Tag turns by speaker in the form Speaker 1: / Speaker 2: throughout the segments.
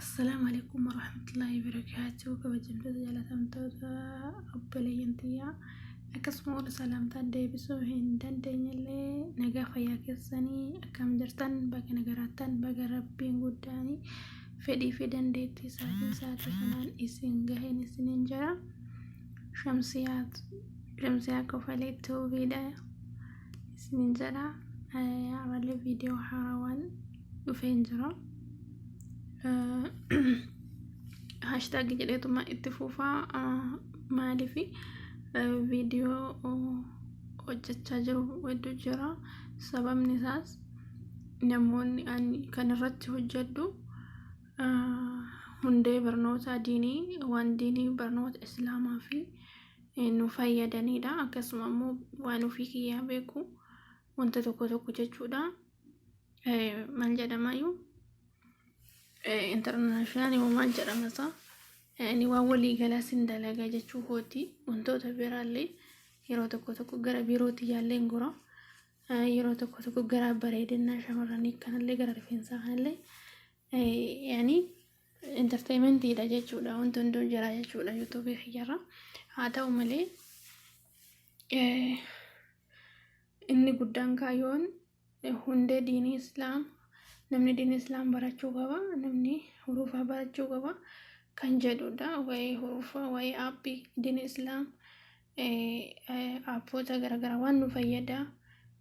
Speaker 1: Assalaamu alaikum warahmatullahi wabarakaatuh. Kabajamtoota, jaalatamtoota obboleeyyan tiyyaa, akkasuma warra salaamtaa deebisuu hin dandeenyellee, nagaa fayyaa keessanii? Akkam jirtan? Baga nagaraattan, baga Rabbiin guddaanii fedhii fi dandeettii isaatiin sa'aatii kanaan isin gaheen isiniin jira. Shamsiyaa Kofalee Tuubiidha isiniin jedha. Ammallee viidiyoo haarawaan dhufeen jira. Hashtag jedheetuma itti fufaa. Maaliif? Viidiyoo hojjechaa jiru hedduu jira. Sababni isaas namoonni ani kan irratti hojjedhu hundee barnoota diinii, waan diinii, barnoota islaamaa fi nu fayyadanidha. Akkasuma immoo waan ofii kiyyaa beeku wanta tokko tokko jechuudha. Maal jedhamayyuu, international maal jedhama isaa, inni waan walii galaa sin dalagaa jechuu kooti. Wantoota biraallee yeroo tokko tokko gara biirootti yaallee gora. Yeroo tokko tokko gara bareedinaa shamarranii kanallee, gara rifeensaa kanallee, yaani entertainmentiidha jechuudha. Wanti hunduu jira jechuudha YouTubeii kiyyarra. Haa ta'u malee, inni guddaan kaayyoon hundee diinii islaam, namni diinii islaam barachuu qaba, namni huruufaa barachuu qaba kan jedhudha. Waa'ee huruufaa, waa'ee aappii diinii islaam, aappoota garaagaraa waan nu fayyada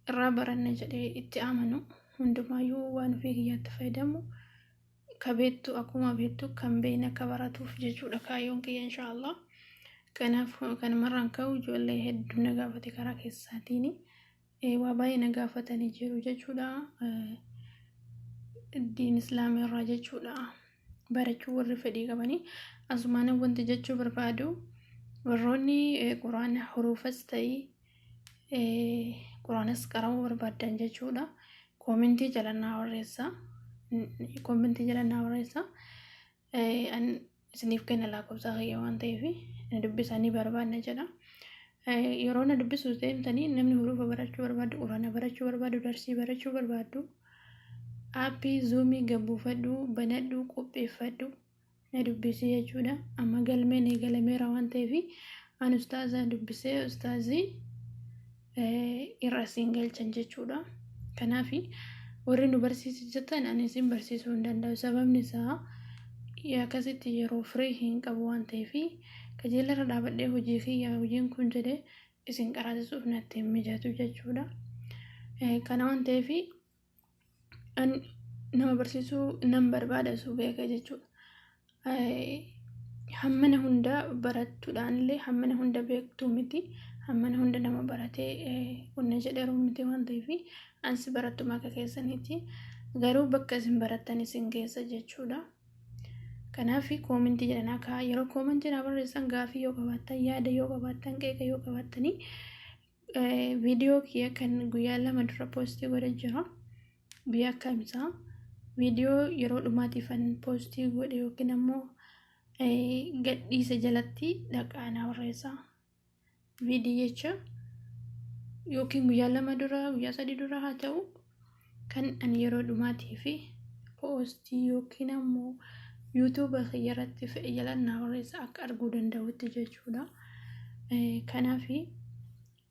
Speaker 1: irraa baranna jedhee itti amanu hundumaayyuu, waan ofii kiyyaatti fayyadamu ka beektu akkuma beektu kan beekne akka baratuuf jechuudha kaayyoon kiyya, inshaallah. Kanaaf kanumarraan ka'u ijoollee hedduu na gaafate, karaa keessaatiin waa baay'ee na gaafatanii jiru jechuudha. Diin islaamii irraa jechuudha. Barachuu warri fedhii qabanii, asumaan wanti jechuu barbaadu, warroonni quraana huruufas ta'ii quraanas qaramuu barbaaddan jechuudha. Commentii jala naa barreessaa. Commentii jala naa barreessaa. Isiniif kenna lakkoofsa kiyya waan ta'eef, na dubbisanii barbaadna jedha. Yeroo na dubbisuu deemtanii, namni hurufa barachuu barbaadu, quraana barachuu barbaadu, darsii barachuu barbaadu, aappii Zoomii gabbuufadhu, banadhu, qopheeffadhu, na dubbisi jechuudha. Amma galmeen eegalameera waan ta'eef, ani ustaaza dubbisee ustaazii irra siin galchan jechuudha. Kanaaf warri nu barsiisi jettan, ani isin barsiisuu hin danda'u. Sababni isaa akkasitti yeroo firii hin qabu waan ta'eef, qajeelarra dhaabadhee hojii kiyya, hojiin kun jedhee isin qaraasisuuf natti hin mijatu jechuudha. Kana waan ta'eef nama barsiisuu nan barbaada su beeka jechuudha. Hammana hunda barattuudhaan illee hammana hunda beektuu miti. Hammana hunda nama baratee qonna jedheeru miti waan ta'eef, ansi barattuma akka keessaniiti. Garuu bakka isin barattan isin geessa jechuudha. Kanaaf commentii jedhan akka yeroo commentii naa barreessan, gaafii yoo qabaattan, yaada yoo qabaattan, qeeqa yoo qabaattanii, viidiyoo kiyya kan guyyaa 2 dura postii godhe jira. Guyyaa akkamsaa viidiyoo yeroo dhumaatiifan postii godhe yookiin ammoo gadhiise jalatti dhaqaa naa barreessaa. Viidiyoo jecha yookiin guyyaa 2 dura, guyyaa 3 dura haa ta'u, kan ani yeroo dhumaatii fi postii yookiin ammoo YouTubea kiyya irratti fe'e jala naa barreessa, akka arguu danda'utti jechuudha. Kanaaf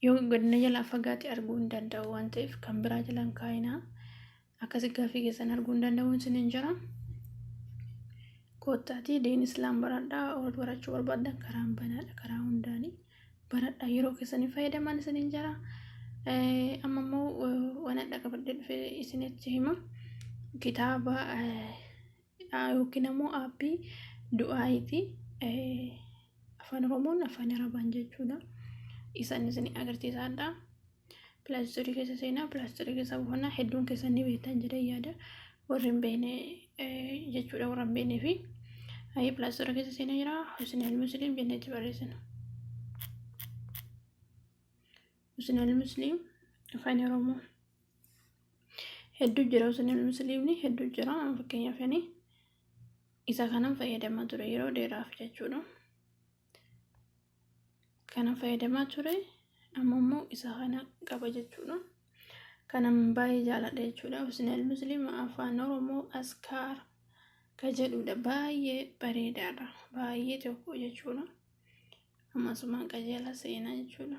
Speaker 1: yoo godina jalaa fagaate arguu hin danda'u waan ta'eef, kan biraa jalaan kaa'inaa. Akkasi gaaffii keessan arguu hin danda'u isiniin jira. Koottaatii diin islaam baradhaa. Ol barachuu barbaaddan karaan banaadha, karaa hundaanii baradhaa, yeroo keessanii fayyadamaan isiniin jira. Amma immoo waan adda qabadhee dhufe isinitti hima. Kitaaba yookiin ammoo aappii du'aayiiti. Afaan Oromoon, Afaan Arabaan jechuudha. Isaan isin agarsiisaadha. Play Storeii keessa seenaa, Play Storeii keessa buufannaa. Hedduun keessan ni beektan jedhee yaada. Warri hin beekne jechuudha, warra hin beeknee fi Play Storeii keessa seenaa jira. Husnul Muslim jennee itti barreessina. Husnul Muslim Afaan Oromoo hedduu jira. Husnul Muslimni hedduu jira. Fakkeenyaaf ani isa kanan fayyadamaa ture yeroo dheeraaf jechuudha. Kanan fayyadamaa ture, amma immoo isa kana qaba jechuudha. Kanan baay'ee jaaladha jechuudha. Husnul Muslim Afaan Oromoo Askaar. Ka jedhudha. Baay'ee bareedaadha. Baay'ee tokko jechuudha. Ammasumaan qajeela seenaa jechuudha.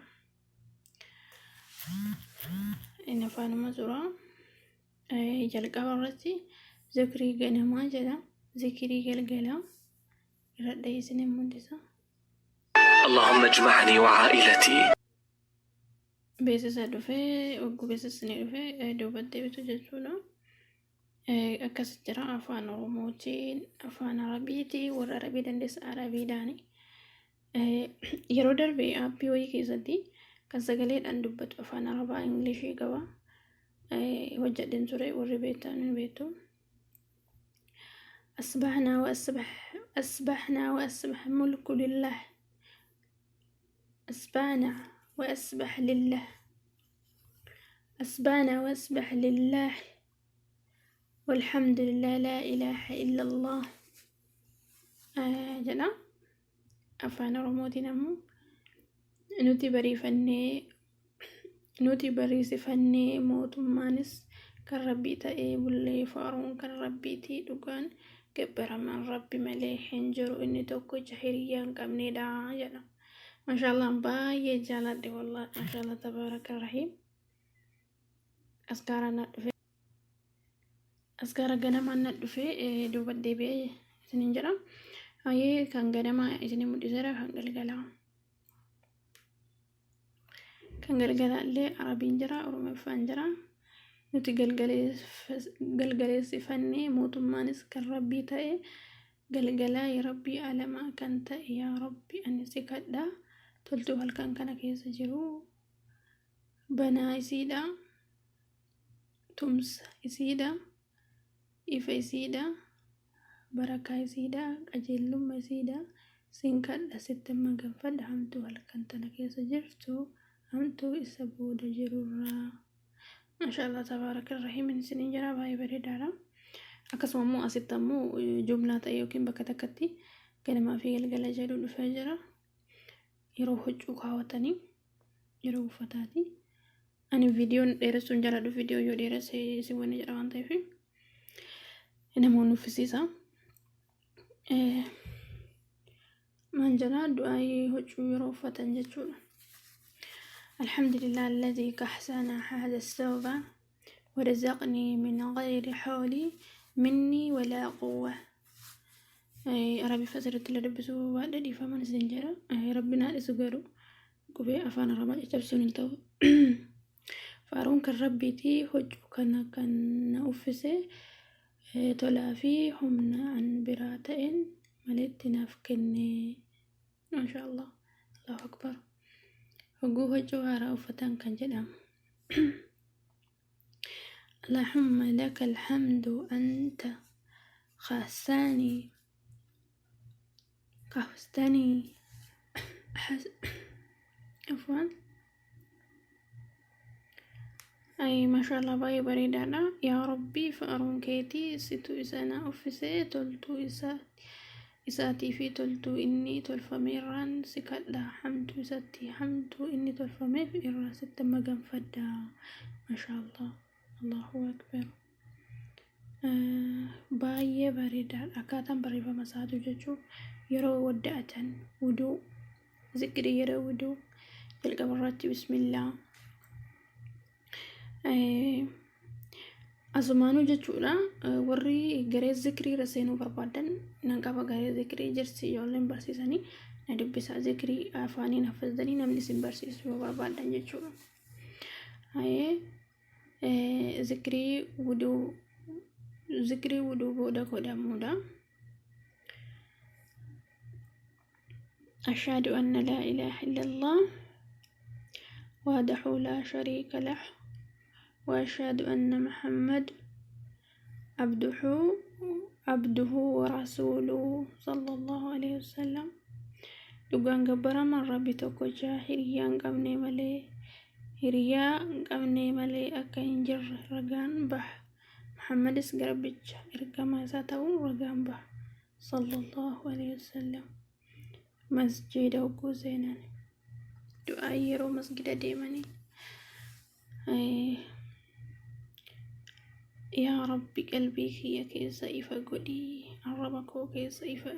Speaker 1: Inni afaanuma suuraa jalqaba irratti zikrii ganamaa jedha. Zikrii galgalaa irra dhahee isin mul'isa.
Speaker 2: اللهم اجمعني وعائلتي.
Speaker 1: Beeksisa dhufee, ogguu beeksisni dhufee duubatti deebitu jechuudha. Akkas jira afaan Oromootiin, afaan Arabiitiin, warra Arabii dandeessa Arabiidhaani. Yeroo darbe aappii wayii keessatti kan sagaleedhaan dubbatu afaan Arabaa Ingilishii qaba. Hojjedheen ture, warri beektan ni beektu. أصبحنا وأصبح أصبحنا وأصبح ملك لله أصبحنا وأصبح لله أصبحنا وأصبح لله والحمد لله لا إله إلا الله jedha. Afaan Oromootiin ammoo nuti bariifannee, nuti bariisifannee, mootummaanis kan Rabbii ta'ee bullee, faaruun kan Rabbiitii, dhugaan gabbaramaan Rabbi malee hin jiru, inni tokkicha hiriyaa hin qabnedha jedha. Maashaallah, baay'ee jaaladhe wallahi. Maashaallah, tabaaraka rahiim. Askaara na dhufe. Askaara ganamaan na dhufe, duuba deebi'ee isiniin jedha. Baay'ee kan ganamaa isinii mul'iseera, kan galgalaa. Kan galgalaa illee Arabiin jira, Oromoffaan jira. Nuti galgaleessifannee, mootummaanis kan Rabbii ta'e, galgalaa yaa Rabbii alamaa kan ta'e, yaa Rabbi ani si kadhaa, toltuu halkan kana keessa jiru banaa isiidha, tumsa isiidha, ifa isiidha, barakaa isiidha, qajeellummaa isiidha sin kadha, sitti maganfadha hamtuu halkan tana keessa jirtu, hamtuu isa booda jirurraa. Maashaallah, tabaaraka rahiim isiniin jira, baay'ee bareedaadha. Akkasuma immoo asitti ammoo jumlaa ta'e yookiin bakka takkatti ganamaa fi galgala jedhu dhufee jira. Yeroo huccuu kaawwatanii, yeroo uffataati. Ani viidiyoon dheeressuun jaaladhu, viidiyoo yoo dheeresse isin wanni jedha waan ta'eef namoonni uffisiisa. Maal jedha? Du'aayii huccuu yeroo uffatan jechuudha. الحمد لله الذي كحسنا هذا الثوب ورزقني من غير حول مني ولا قوة. Arabii asirratti illee dubbisuu baadhee dhiifaman isin jedha. Rabbi naa dhisu, garuu qubee afaan Arabaa caccabsuun hin ta'u. Faaruun kan Rabbiiti, huccuu kana kan na uffise tolaa fi humna an biraa ta'een maletti naaf kenne. Maasha Allah. Allahu Akbar. Hogguu huccuu haaraa uffatan kan jedhamu. اللهم لك الحمد أنت خاساني كهستني عفوا. Ay, maashaallah, baay'ee bareedaadha. Yaa Rabbii, faaruun keetii, situ isa na uffisee, toltuu isaa isaatii fi toltuu inni tolfame irraan si kadha, hamtuu isatti hamtuu inni tolfameef irraa sitti maganfadha. Maashaallah, Allahu Akbar. Baay'ee bareedaadha akkaataan barreeffama isaatu jechuun. Yeroo wadda'atan, wuduu, zikrii yeroo wuduu jalqaba irratti bismillaa asumaanuu jechuudha. Warri garee zikrii irra seenuu barbaadan nan qaba, garee zikrii jirsi, ijoolleen barsiisanii na dubbisaa, zikrii afaaniin haffazanii namni isin barsiisu yoo barbaadan jechuudha. Zikrii wuduu, zikrii wuduu booda godhamuudha. أشهد أن لا إله إلا الله وحده لا شريك له وأشهد أن محمد عبده ورسوله صلى الله عليه وسلم. Dhugaan gabbaramaan Rabbi tokkicha hiriyaa hin qabne malee, hiriyaa hin qabne malee akka hin jirre ragaan baha. Muhammadis garbicha ergamaa isaa ta'uun ragaan baha. Sallallahu alaihi wasallam. Masjiida hogguu seenan du'aa yeroo masgida deemanii, yaa Rabbi, qalbii kiyya keessa ifa godhii. Arraba koo keessa ifa,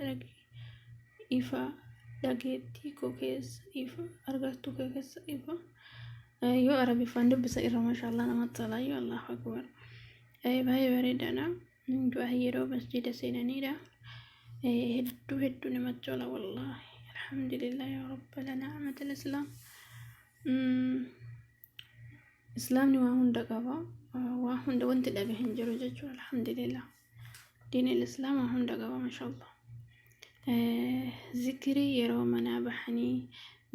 Speaker 1: ifa dhageettii koo keessa ifa, argattuu koo keessa ifa. Yoo Arabiffaan dubbisa irra, maashaallah, namatti tola. Yoo Allahu akbar, baay'ee bareedaadha. Du'aa yeroo masjida seenaniidha. Hedduu hedduu namatti tola, wallaahi. Alhamdulillah yaa rabba lanaa amatal islaam. Islaamni waa hunda qaba. Waa hunda wanti dhabe hin jiru jechuudha. Alhamdulillah. Diin islaam waa hunda qaba, maashaallah. Zikrii yeroo manaa bahanii: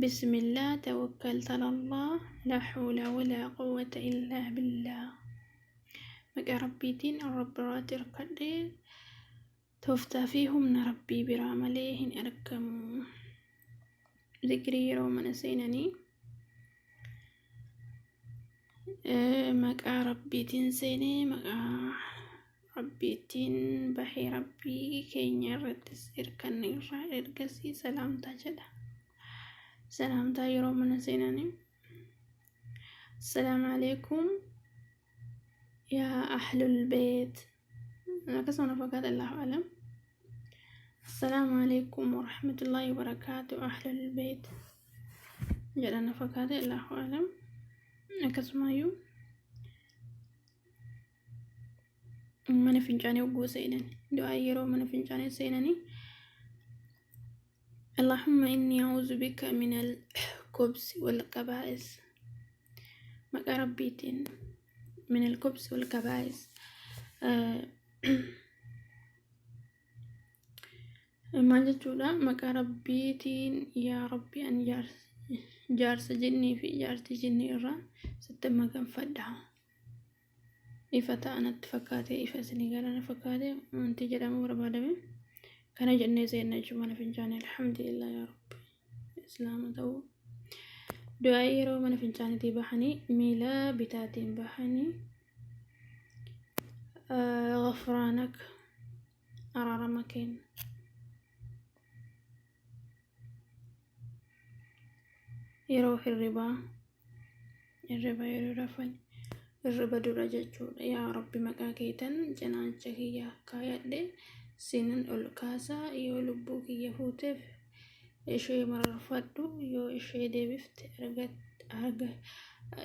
Speaker 1: bismillah, tawakkaltu alallah, la hawla wala quwwata illaa billah. Maqaa Rabbiitiin Rabbiraatti hirkadhee, tooftaa fi humna Rabbii biraa malee hin argamu. Zikrii yeroo mana seenanii: maqaa Rabbiitiin seenee, maqaa Rabbiitiin bahee, Rabbii keenya irrattis hirkanne irraa. Ergasii salaamtaa jedha. Salaamtaa yeroo mana seenanii: assalaamu alaikum yaa ahlul beet, akkasuma fakkaata, allahu alam. Assalaamu alaikum warahmatullahi wabarakaatu ahlul beet jedhana fakkaate, allahu alam. Akkasumayyuu mana fincaanii hogguu seenan, du'aa yeroo mana fincaanii seenanii: اللهم إني أعوذ بك من الخبث والخبائث. Maqaa Rabbiitiin من الخبث والخبائث. Maal jechuudha? Maqaa Rabbiitiin, yaa Rabbi, an jaarsa jinnii fi jaartii jinnii irraa sitti maganfadha. Ifa ta'a natti fakkaate, ifa isinii gara na fakkaate, wanti jedhamu barbaadame kana jennee seenna jechuudha mana fincaanii. Alhamdulillah yaa Rabbi, islaama ta'uu. Du'aa yeroo mana fincaaniitii bahanii, miila bitaatiin bahanii: غفرانك, araarama kenna. Yeroo hirribaa, hirriba yeroo rafan, hirriba dura jechuudha: yaa Rabbi, maqaa keetan cinaacha kiyya kaayadhe, sinan ol kaasaa, yoo lubbuu kiyya fuuteef ishee mararfadhu, yoo ishee deebifte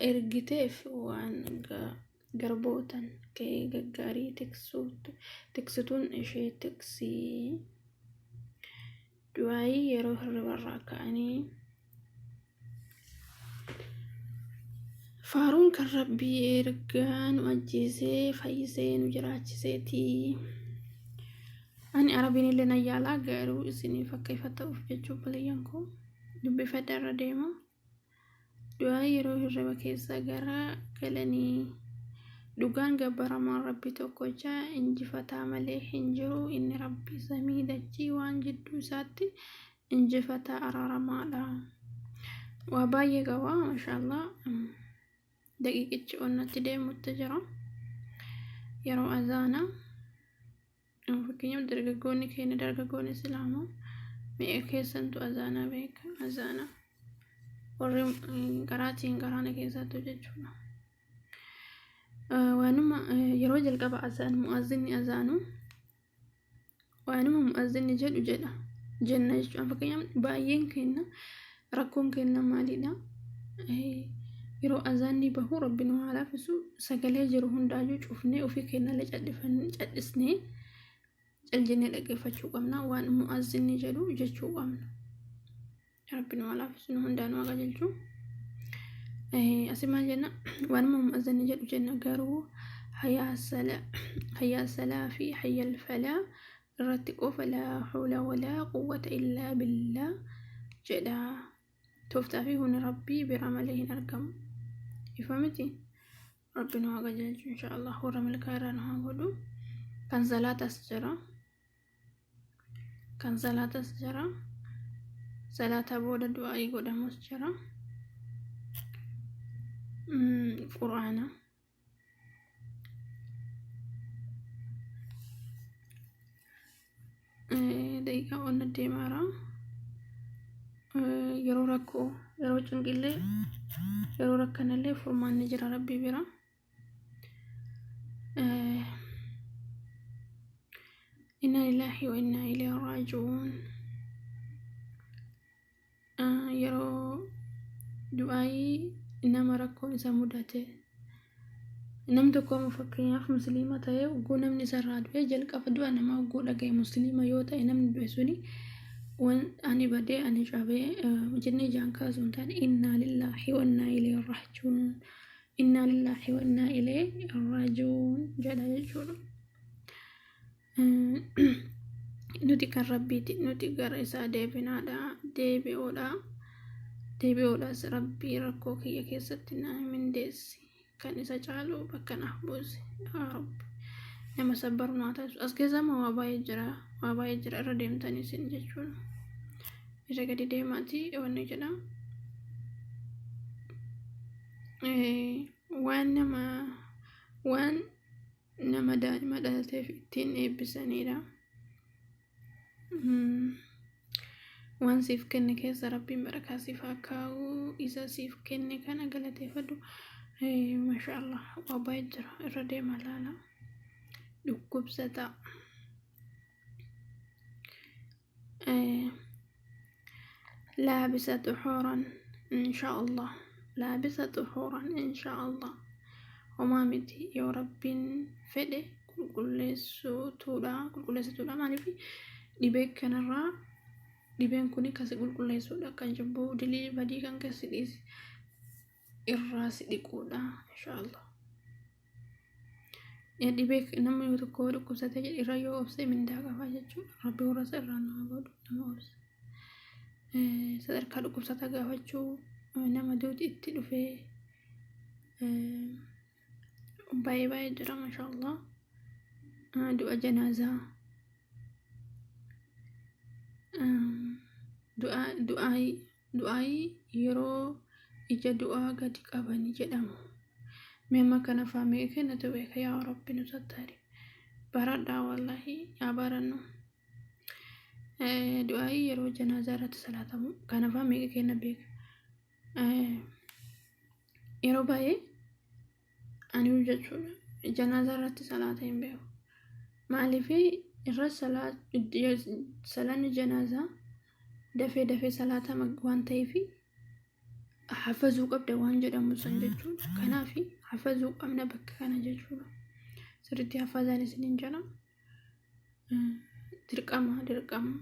Speaker 1: ergiteef waan garbootan kee gaggaarii tiksituun ishee tiksii. Du'aayii yeroo hirribarraa ka'anii: faaruun kan Rabbii ergaa nu ajjeesee fayyisee nu jiraachiseeti. Ani Arabiin illee nan yaalaa, garuu isiniif akka ifa ta'uuf jechuun obboleeyyan koo dubbifadha irra deema. Du'aa yeroo hirriba keessa gara galanii: dhugaan gabbaramaan Rabbi tokkocha, injifataa malee hin jiru. Inni Rabbi samii, dachii, waan jidduu isaatti, injifataa araaramaadha. Waa baay'ee qaba, maashaallah. Daqiiqichi onnatti deemutti jira. Yeroo azaanaa, fakkeenyaaf dargaggoonni keenya, dargaggoonni islaamaa mi'a keessantu azaanaa beeka? Azaanaa warri qaraatiin qaraana keessattuu jechuudha. Waanuma yeroo jalqaba azaan mu'azzinni azaanu, waanuma mu'azzinni jedhu jedha jenna jechuudha. Fakkeenyaaf baay'een keenya rakkoon keenya maalidha? Yeroo azaanni bahu, Rabbi nu haa laaffisu, sagalee jiru hundaayyuu cufnee, ofii keenyallee cal'isnee caljennee dhaggeeffachuu qabna. Waan mu'azzinni jedhu jechuu qabna. Rabbi nu haa laaffisu, nu hundaa nu haa qajeelchu. Asii maal jenna? Waanuma mu'azzinni jedhu jenna, garuu hayyaa salaa fi hayyal falaa irratti qofa laa hawla walaa quwwata illaa billaa jedha. Tooftaa fi humni Rabbii bira malee hin argamu. Ifa miti? Rabbi nu haa qajeelchu, insha Allah, warra milkaa irraa nu haa godhu. Kan salaatas jira. Kan salaatas jira. Salaata booda du'aa'ii godhamus jira. Quraana. Daqiiqaa onna deemaara. Yeroo rakkoo, yeroo cinqillee, yeroo rakkanallee furmaanni jira Rabbii bira. Inna lillahi. lillaahi wa innaa ilayhi raaji'uun. Yeroo du'aayii nama rakkoon isa mudate, nam tokko amma fakkeenyaaf musliima ta'ee hogguu namni isarraa du'e, jalqaba du'a namaa hogguu dhaga'e, musliima yoo ta'e namni du'e suni, wan ani badee ani cabee jennee ijaan kaasuu hin taane, innaa lillaahi wa innaa ilayhi raaji'uun, innaa lillaahi wa innaa ilayhi raaji'uun jedha jechuudha. Nuti kan Rabbiiti, nuti gara isaa deebinaadha, deebi'uudha, deebi'uudhaas. Rabbii rakkoo kiyya keessatti na mindeessi, kan isa caalu bakka naaf buusi, yaa Rabbi nama sabbaru naa taasisu. As keessa amma waa baay'ee jira, waa baay'ee jira. Irra deemtanii isin jechuudha, irra gadi deemaati wanni jedha. Waan nama daa'ima dhalateef ittiin eebbisanidha. Waan siif kenne keessa Rabbiin barakaa siif haa kaa'u, isa siif kenne kana galateeffadhu. Masha Allah, waa baay'ee jira, irra deema laala. Dhukkubsata. Laabisa xuhuuran insha Allah, laabisa xuhuuran insha Allah. Homaa miti, yoo Rabbiin fedhe qulqulleessutuudha, qulqulleessituudha. Maaliif dhibee kanarraa, dhibeen kun kasi qulqulleessuudha, kan cubbuu dilii badii kan kasi dhiisi irraa si dhiquudha insha Allah. Dhibee namni yoo tokko dhukkubsatee jedhe irra yoo obse mindaa qaba jechuudha. Rabbi warra isa irraa nama godhu nama obse. Sadarkaa dhukkubsataa gaafachuu, nama duuti itti dhufee, baay'ee baay'ee jira, masha Allah. Du'a janaazaa, du'aayii yeroo ija du'aa gadi qabanii jedhamu. Mee amma kana faamee kennatu beeka? Yaa Rabbi nu sattari. Baradhaa, wallahi yaa barannu. Du'aayii yeroo janaazaa irratti salaatamu kana faamee kenna beeka? Yeroo baay'ee ani jechuudha janaazaa irratti salaata hin beeku. Maaliif irra salaanni janaazaa dafee dafee salaatama waan ta'eef hafazuu qabda waan jedhamu san jechuudha. Kanaaf hafazuu qabna bakka kana jechuudha. Sirriitti hafazaan isiniin jedha. Dirqama, dirqama,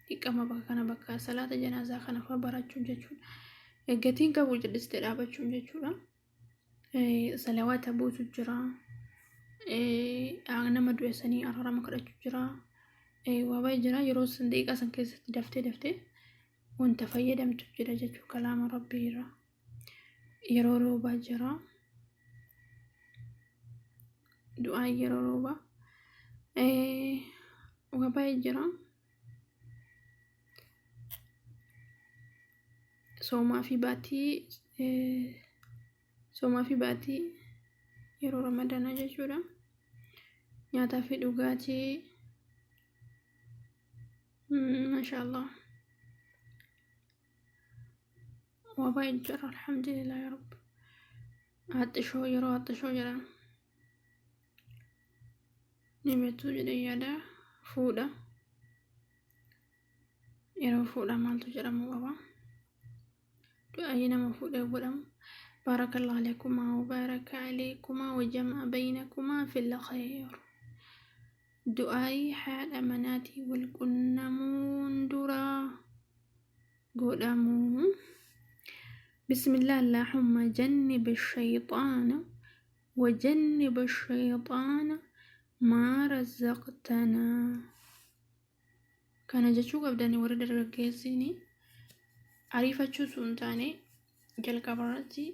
Speaker 1: dirqama bakka kana, bakka salaata janaazaa kana fa'a barachuun jechuudha. Gatiin qabu jedhistee dhaabachuun jechuudha. Salawaata buusu jira. Nama du'e sanii araarama kadhachuu jira. Waa baay'ee jira, yeroo san daqiiqaa san keessatti daftee daftee wanta fayyadamtu jira jechuudha kalaama Rabbii irraa. Yeroo roobaa jira. Du'aan yeroo roobaa. Waa baay'ee jira. Soomaa fi baatii, soomaa fi baatii yeroo Ramadaanaa jechuudha. Nyaataa fi dhugaatii, maashaallah. Waa baay'ee jira, alhamdulillah yaa rabbi. Haxxishoo, yeroo haxxishoo jedhan ni beektu jedhee yaada. Fuudha. Yeroo fuudha maaltu jedhamu qaba? Du'aayii nama fuudhee godhamu. بارك الله لكما وبارك عليكما وجمع بينكما في الخير. Du'aayii haadha manaatii wal qunnamuun dura godhamu. بسم الله اللهم جنب الشيطان وجنب الشيطان ما رزقتنا. Kana jechuu qabdanii warri dargaggeessini ariifachuu sun hin taane, jalqaba irratti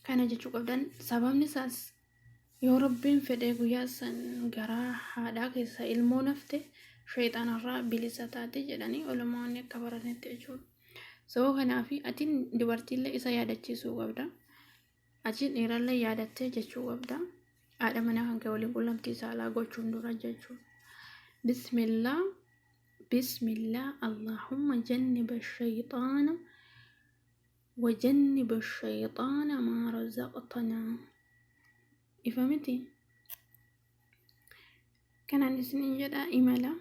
Speaker 1: kana jechuu qabdan. Sababni isaas yoo Rabbiin fedhee guyyaa san garaa haadhaa keessa ilmoo nafte sheexanarraa bilisa taate jedhanii ulamoonni akka baranitti jechuudha. Sababa kanaaf atiin dubartiillee isa yaadachiisuu qabda. Atiin dhiirallee yaadattee jechuu qabda. Haadha manaa kan kee waliin qunnamtii saalaa gochuun dura jechuudha. بسم الله، بسم الله اللهم جنب الشيطان وجنب الشيطان ما رزقتنا. Ifa miti? Kanaan isiniin jedha imala.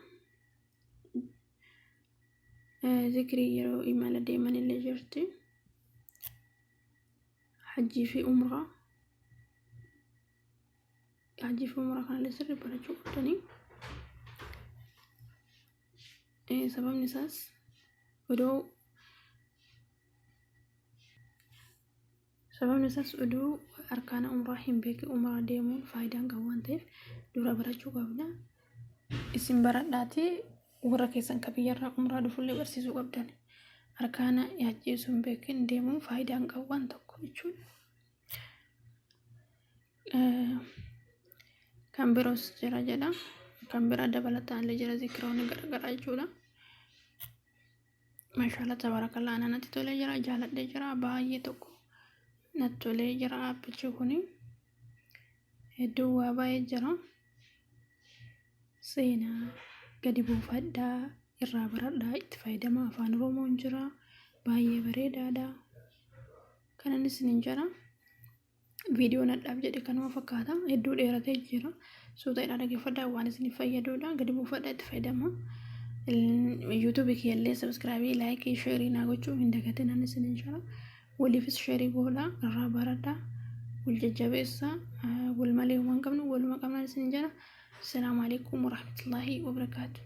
Speaker 1: Zikrii yeroo imala deeman illee jirti. Hajjii fi umraa. Hajjii fi umraa kanallee sirrii barachuu qabdanii. Sababni isaas odoo Sababni isaas oduu arkaana umraa hin beekin umraa deemuun faayidaa hin qabu waan ta'eef dura barachuu qabna. Isin baradhaatii warra keessan ka biyyarraa umraa dhufullee barsiisuu qabdan. Arkaana hajjii osoo hin beekin deemuun faayidaa hin qabu waan tokko jechuudha. Kan biroos jira jedha. Kan biraa dabalataan illee jira zikiroonni garaagaraa jechuudha. Mashallah tabarakallah, ana natti tolee jira, jaaladhee jira, baay'ee tokko natti tolee jira. Aappichi kuni hedduu waa baay'ee jira. Seenaa gadi buufadhaa, irraa baradhaa, itti fayyadama. Afaan Oromoon jira, baay'ee bareedaadha. Kanan isinin jira. Viidiyoon hadhaaf jedhe kanuma fakkaata. Hedduu dheeratee jira. Suuta irraa dhaggeeffadhaa, waan isiniif fayyaduudha. Gadi buufadhaa, itti fayyadama. Yuutuubii kiyyallee subscribe, like, share naa gochuu hin dagatinaan isinin jira. Waliifis share godhaa, irraa baradhaa, wal jajjabeessaa. Wal malee waan qabnu waluma qabnaan isinin jira. Assalaamu alaikum warahmatullaahi wabarakaatu.